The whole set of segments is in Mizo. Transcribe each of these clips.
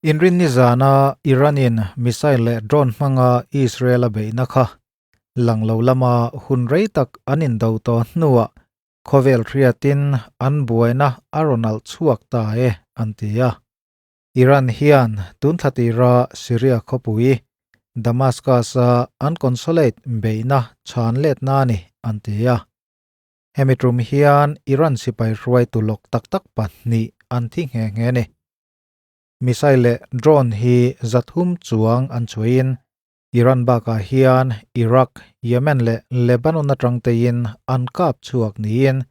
Inrinni zana Iran-in missile leh drone hmanga Israel a beihna kha lang lo lama hun rei tak an indo tawh hnuah khawvel hriatin an buaina a rawn alh chhuak ta e an ti a. Iran hian tun thla tira Syria khawpui Damascus-a an consulate beihna chhan letna a ni an ti a. Hemi tum hian Iran sipai hruaitu lawk tak tak pahnih an thi nghe nghe a ni. Missile leh drone hi 300 chuang an chhuahin Iran bakah hian Iraq, Yemen leh Lebanon atang tein an kap chhuak niin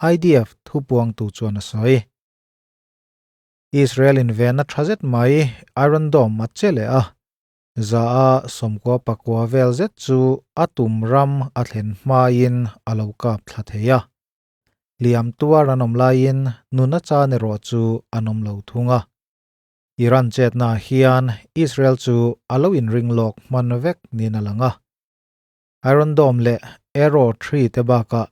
IDF thupuangtu chuan a sawi. Israel in venna tha zet mai Iron Dome a che leh a, 99% vel zet chu a tum ram a thlen hmain a lo kap thla thei a. Liam tuar an awm laiin nuna chan erawh chu an awm lo thung a. Iran chetna hian Israel chu a lo inring lawk hman vek niin a lang a. Iron Dome leh Arrow 3 te bakah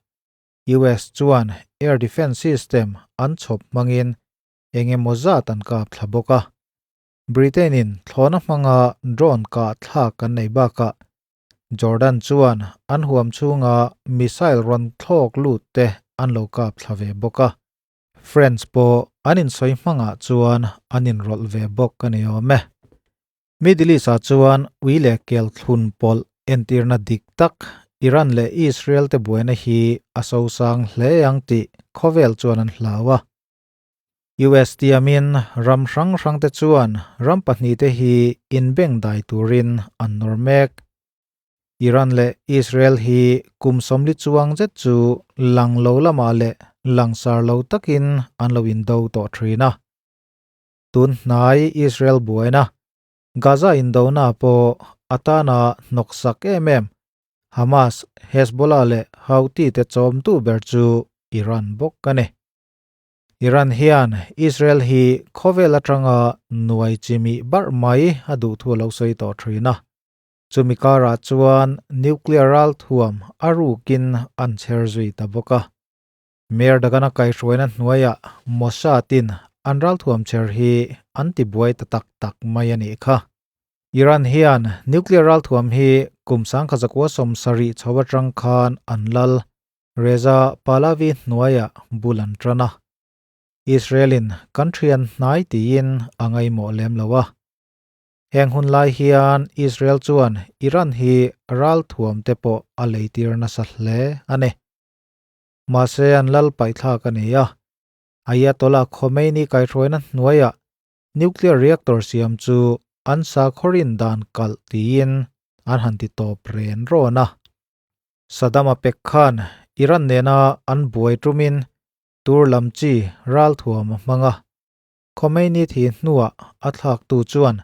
US chuan air defense system an chhawp hmangin eng emaw zat an kap thla bawk a. Britain-in thlawhna hmanga drone kah thlak an nei bakah Jordan chuan an huam chhunga missile rawn thlawk lut te an lo kap thla ve bawk a. France pawh an insawi hmangah chuan an inrawlh ve bawk a ni awm e. Middle East-ah chuan ui leh kel thlun pawlh entirna dik tak Iran leh Israel te buaina hi a sosang hle ang tih khawvel chuan an hlau a. US tiamin ram hrang hrangte chuan ram pahnihte hi inbeng dai turin an nawr mek. Iran leh Israel hi kum 40 chuang zet chu lang lo lamah leh langsar lo takin an lo indo tawh thin a. Tun hnai Israel buaina, Gaza indona pawh atana hnawksak em em Hamas, Hezbollah leh Houthi te chawmtu ber chu Iran bawk a ni. Iran hian Israel hi khawvel atanga nuai chimi barh mai a duh thu a lo sawi tawh thin a. Chumi karah chuan nuclear ral thuam a rukin an chher zui ta bawk a. Mayor Dagana kaihhruaina hnuaiah Mossad-in an ral thuam chher hi an ti buai ta tak tak mai a nih kha. Iran hian nuclear ral thuam hi kum 1970 chho atang khan an lal Reza Pahlavi hnuaiah bul an tan a. Israel-in kan thian hnai tiin a ngaimawh lem lo a. Heng hun lai hian Israel chuan Iran hi ral thuam te pawh a leitir nasa hle a ni. Mahse an lal paih thlak a ni a. Ayatollah Khomeini kaihhruaina hnuaiah nuclear reactor siam chu an sakhaw dan kalh tiin an han ti tawp ren rawn a. Saddam a pek khan Iran nena an buai tumin tur lam chi ral thuam a hmanga. Khomeini thi hnuah a thlak tu chuan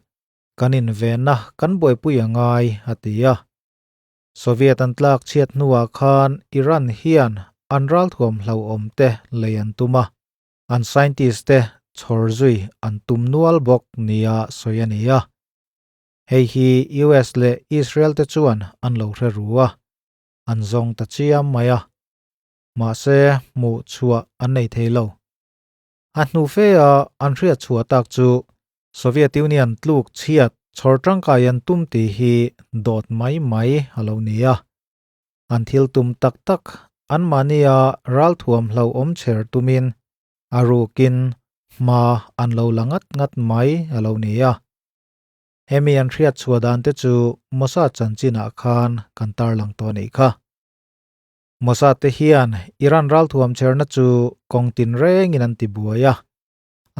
kanin venna kan buaipui a ngai a ti a. Soviet an tlak chhiat hnuah khan Iran hian an ral thuam hlo awm te lei an tuma. An scientist te chhawr zui an tum nual bawk nia sawi a ni a. Hei hi US leh Israel te chuan an lo hre ru a. An zawng ta chiam mai a. Mahse hmu chhuah an nei thei lo. A hnu fe a an hriat chhuah tak chu Soviet Union tluk chhiat chhawr tangkai an tum ti hi dawt mai mai a lo ni a. An thil tum tak tak an mania ral thuam hlo awm chher tumin a rukin hma an lo la ngat ngat mai a lo ni a. Hemi an hriat chhuah dan te chu Mossad chanchinah khan kan tar lang tawh anih kha. Mossad te hian Iran ral thuam chherna chu kawng tin rengin an ti buai a.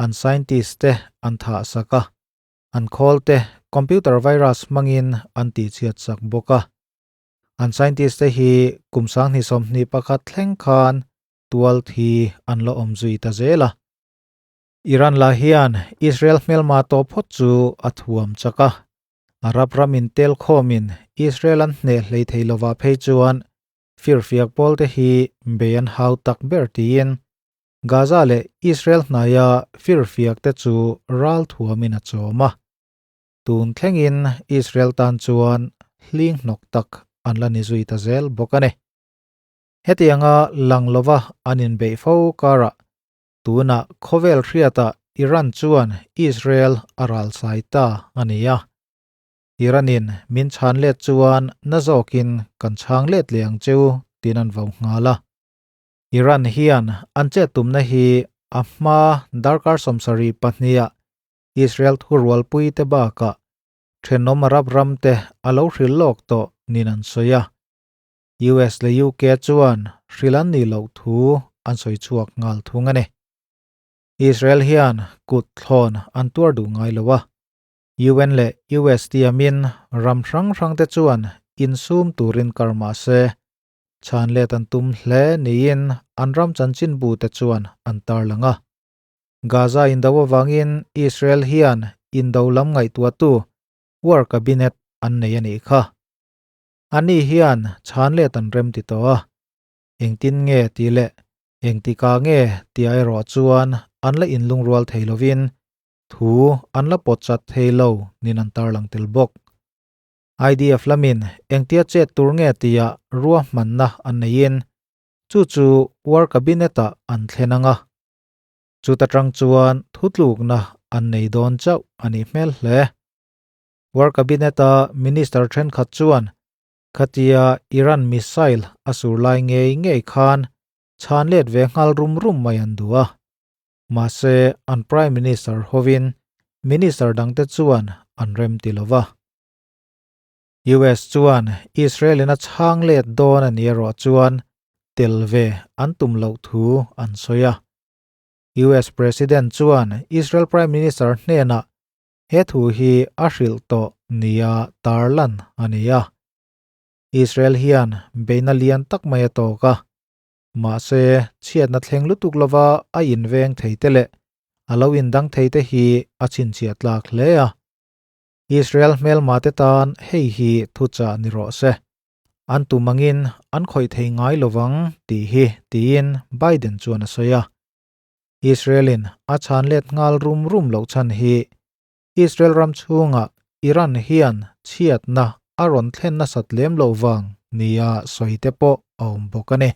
An scientist te an tha sak a. An khawl te computer virus hmangin an ti chhiat sak bawk a. An scientist te hi kum 2021 thleng khan tual thi an lo awm zui ta zel a. Iran la hian Israel hmelma to phawt chu a thuam chak a. Arab ramin tel khawmin Israel an hne hlei thei lova phei chuan firfiak pawl te hi bei an hau tak ber tiin Gaza leh Israel hnaia firfiak te chu ral thuamin a chawm a. Tun thlengin Israel tan chuan hling hnawk tak an la ni zui ta zel bawk a ni. Hetianga lang lova an inbeih fo karah tuna khawvel hriata Iran chuan Israel a ralsai ta a ni a. Iran-in min chhan let chuan na zawkin kan chhang let leh ang cheu tiin an vau nghal a. Iran hian an chet tumna hi a hma darkar 72 ah Israel thurualpui te bakah thenawm Arab ram te a lo hrilh lawk tawh niin an sawi a. US leh UK chuan hrilh an nih loh thu an sawi chhuak nghal thung a ni. Israel hian kut thlawn an tuar duh ngai lo a, UN leh US tiamin ram hrang hrang te chuan insum turin kar mah se, chhan let an tum hle niin an ram chanchinbu te chuan an tarlang a. Gaza indo avangin Israel hian indo lam ngaihtuahtu War Cabinet an nei a nih kha. Ani hian chhan let an rem ti tawh a, engtin nge tih leh engtikah nge tih erawh chuan an la inlungrual thei lovin thu an la pawt chat thei lo niin an tarlang tel bawk. IDF lamin engtia chet tur nge tia ruahmanna an neiin chu chu War Cabinet-ah an thlen ang a. Chuta tang chuan thutlukna an nei dawn chauh a nih hmel hle. War Cabinet-a Minister thenkhat chuan khatia Iran missile a sur lai ngei ngei khan chhan let ve nghal rum rum mai an duh a. Mahse an Prime Minister hovin Minister dangte chuan an rem ti lova. US chuan Israel in a chhang let dawn a ni erawh chuan tel ve an tum loh thu an sawi a. US President chuan Israel Prime Minister hnenah he thu hi a hrilh tawh nia tarlan a ni a. Israel hian beihna lian tak mai a tawk a, mahse chhiatna thleng lutuk lova a inveng thei te leh a lo indang thei te hi a chhinchhiah tlak hle a. Israel hmelma te tan hei hi thuchah ni rawh se. An tum angin an khawih thei ngai lovang tih hi tiin Biden chuan a sawi a. Israel-in a chhan let nghal rum rum loh chhan hi Israel ram chhungah Iran hian chhiatna a rawn thlen nasat lem loh vang nia sawi te pawh a awm bawk a ni.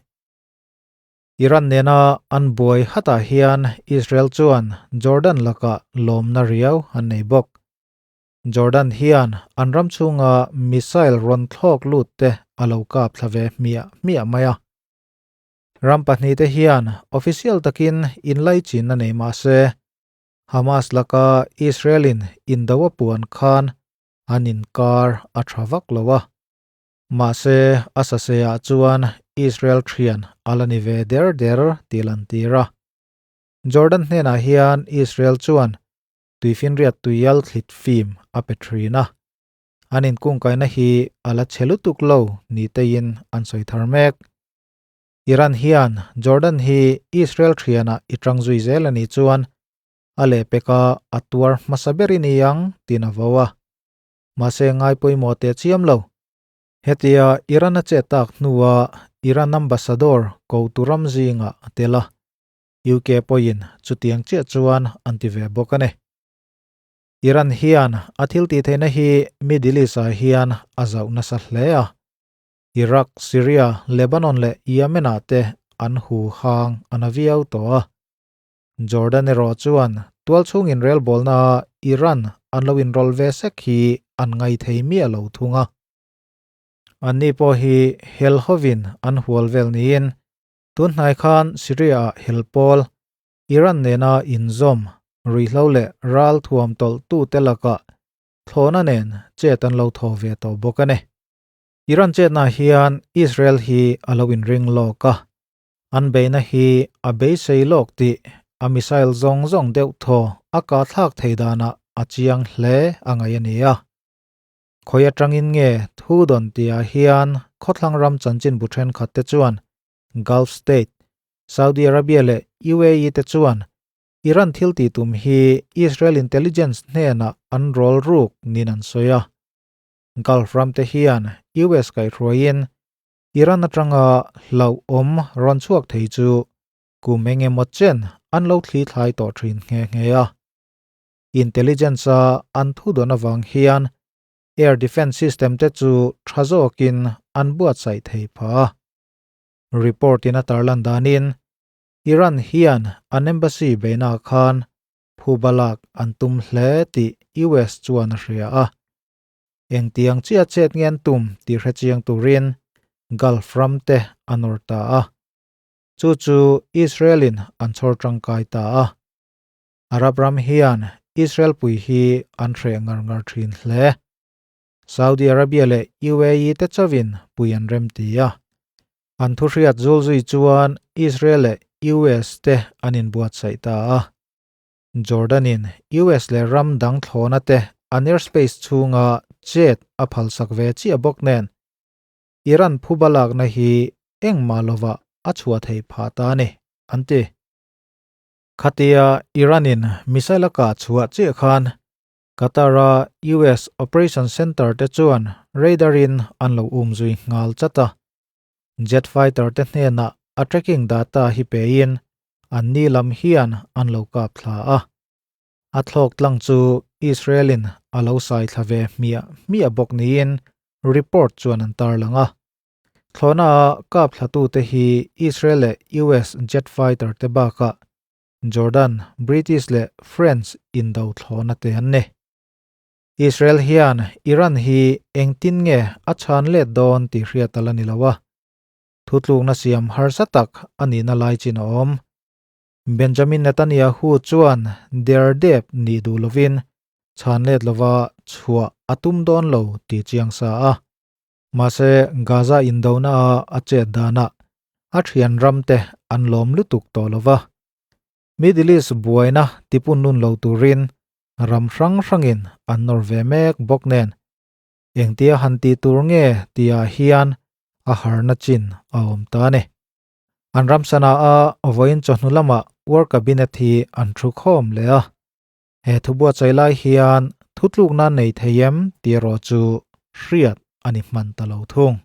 Iran nena an buai hatah hian Israel chuan Jordan lakah lawmna riau an nei bawk. Jordan hian an ram chhunga missile rawn thlawk lut te a lo kap thla ve hmiah hmiah mai a. Ram pahnihte hian official takin inlaichin a nei mah se, Hamas laka Israel-in indo a puan khan an inkar a tha vak lo a. Mahse, a saseah chuan Israel thian a la ni ve der der tih lantir a. Jordan hnenah hian Israel chuan tuifinriat tuial thlit fim a pe thin a. An inkungkaina hi a la chhe lutuk lo ni teiin an sawi thar mek. Iran hian Jordan hi Israel thianah i tang zui zel a nih chuan a lehpeka a tuar hmasa ber i ni ang tiin a vo a. Mahse ngai pawimawh teh chiam lo. Hetia Iran a chet tak hnua Iran ambassador kotu ram zingah a tel a. UK pawhin chutiang chiah chuan an ti ve bawk a ni. Iran hian a thil tih theihna hi Middle East-ah hian a zauh nasa hle a. Iraq, Syria, Lebanon leh Yemen-ah te an hu hang a na viau tawh a. Jordan erawh chuan tualchhung inrelbawlnaah Iran an lo inrawlh ve sek hi an ngaithei miah lo thung a. Anni pawh hi hel hovin an hual vel niin tun hnai khan Syria-ah hel pawl Iran nena inzawm ruihhlo leh ral thuam tawlhtute lakah thlawhna nen chet an lo thaw ve tawh bawk a ni. Iran chetna hian Israel hi a lo inring lawk a, an beihna hi a beisei lawk tih a missile zawng zawng deuh thaw a kahthlak thei danah a chiang hle a ngaih a ni a. Khawi atangin nge thu dawn tihah hian khawthlang ram chanchinbu thenkhat te chuan Gulf State, Saudi Arabia leh UAE te chuan Iran thil tih tum hi Israel intelligence hnenah an rawl ruk niin an sawi a. Gulf ram te hian US kaihhruaiin Iran atanga hlauhawm rawn chhuak thei chu kum eng emaw chen an lo thli thlai tawh thin nghe nghe a. Intelligence-a an thu dawn avang hian air defence system te chu tha zawkin an buatsaih thei phah a. Report in a tarlan danin Iran hian an embassy beihna khan. phuba lak an tum hle tih US chuan a hria a. Engtiang chiah chet nge an tum tih hrechiang turin Gulf ram te a nawr ta a. Chu chu Israel in an chhawr tangkai ta a. Arab ram hian Israel pui hi an hreh ngar ngar thin hle. Saudi Arabia leh UAE te chauhin pui an rem ti a. An thuhriat zulzui chuan Israel leh US te an inbuatsaih ta a. Jordan in US leh ram dang thlawhna te an airspace chhunga chet a phalsak ve chiah bawk nen, Iran phuba lakna hi engmah lovah a chhuah theih phah ta a ni, an ti. Khatia Iran in missile a kah chhuah chiah khan Qatar-a US Operation Centre te chuan radar in an lo um zui nghal chat a. Jet fighter te hnenah a tracking data hi pein an ni lam hian an lo kap thla a. A thlawk tlang chu Israel in a lo sai thla ve hmiah hmiah bawk niin report chuan an tarlang a. Thlawhna a kap thlatute hi Israel leh US jet fighter te bakah Jordan, British leh French indo thlawhna te an ni. Israel hian Iran hi engtin nge a chhan let dawn tih hriat a la ni lo a, thutlukna siam harsa tak a nihna lai chin a awm. Benjamin Netanyahu chuan der dep nih duh lovin chhan let lova chhuah a tum dawn lo tih chiang sa a. Mahse, Gaza indona a a chet danah a thian ramte an lawm lutuk tawh lo va. Middle East buaina tipun nun lo turin ram hrang hrangin an nawr ve mek bawk nen engtia han tih tur nge tihah hian a harna chin a awm ta a ni. An ram sana a vawiin chawhnu lamah War Cabinet hi an thu khawm leh a. He thubuatsaih lai hian thutlukna nei thei em tih erawh chu hriat a ni hman ta lo thung.